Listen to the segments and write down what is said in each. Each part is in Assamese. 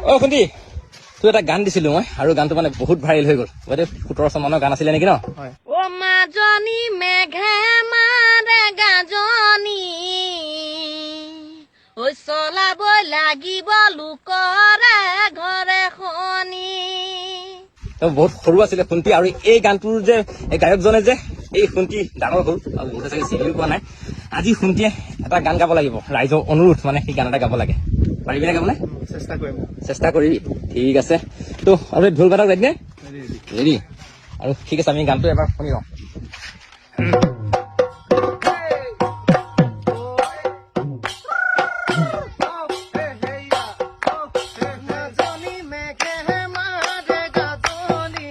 অ খুন্দি, তোৰ এটা গান দিছিলো মই আৰু গানটো মানে বহুত ভাইৰেল হৈ গ'ল। গতিকে 17 চনমানৰ গান আছিলে নেকি ন? হয়। অ মাজনী, মেঘে মাৰে গাজনি, ঐ চলাবই লাগিব লোকৰে ঘৰে খনি। তো বহুত সৰু আছিলে খুন্তি আৰু এই গানটোৰ যে এই গায়কজনে যে এই খুন্তি ডাঙৰ হ'ল আৰু বহুতে চাগে চিনিও পোৱা নাই। আজি খুন্তিয়ে এটা গান গাব লাগিব, ৰাইজৰ অনুৰোধ, মানে সেই গান এটা গাব লাগে। পাৰিবি নে গাবলৈ? চেষ্টা কৰিম। চেষ্টা কৰিবি, ঠিক আছে। তো আৰু এই ঢোল বাদক ৰেডি নে? ৰেডি। আৰু ঠিক আছে, আমি গানটো এবাৰ শুনি লওঁ। মাজনী, মেঘে মাৰে গাজনি,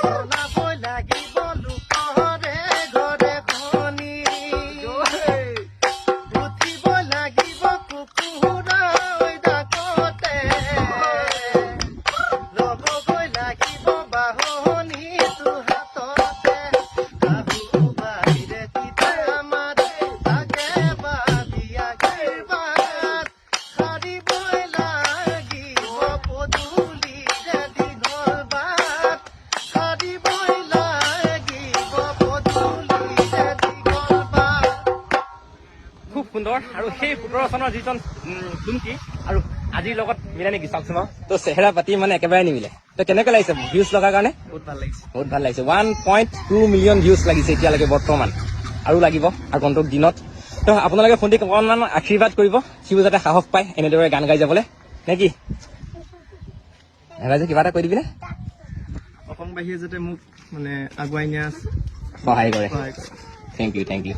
চলাবই লাগিব লোকৰে ঘৰে খনি, উঠিব লাগিব কুকুৰা ডাকতে, ল'বগৈ লাগিব বাহনিটো হাততে, শাহু বাহিৰে তিতা মাৰে, তাকে ভাবি আশীৰ্বাদ সাৰিবই লাগিব পদূলিৰে দীঘল বাট, সাৰিবই লাগিব পদূলিৰে দীঘল বাট। খুব সুন্দৰ। আৰু সেই 17 চনৰ যিজন খুন্তি আৰু আজিৰ লগত মিলে নেকি চাওকচোন বাৰু। তো চেহেৰা পাতি মানে একেবাৰে নিমিলে। তো কেনেকুৱা লাগিছে ভিউজ লগাৰ কাৰণে? বহুত ভাল লাগিছে। বহুত ভাল লাগিছে। 1.2 মিলিয়ন ভিউজ লাগিছে এতিয়ালৈকে বৰ্তমান, আৰু লাগিব আগন্তুক দিনত। তো আপোনালোকে খুন্তিক অকণমান আশীৰ্বাদ কৰিব, সিও যাতে সাহস পায় এনেদৰে গান গাই যাবলৈ, নে কি? ৰাইজে কিবা এটা কৈ দিবি নে? অসমবাসীয়ে যাতে মোক মানে আগুৱাই নিয়া সহায় কৰে। সহায় কৰে। Thank U, thank U.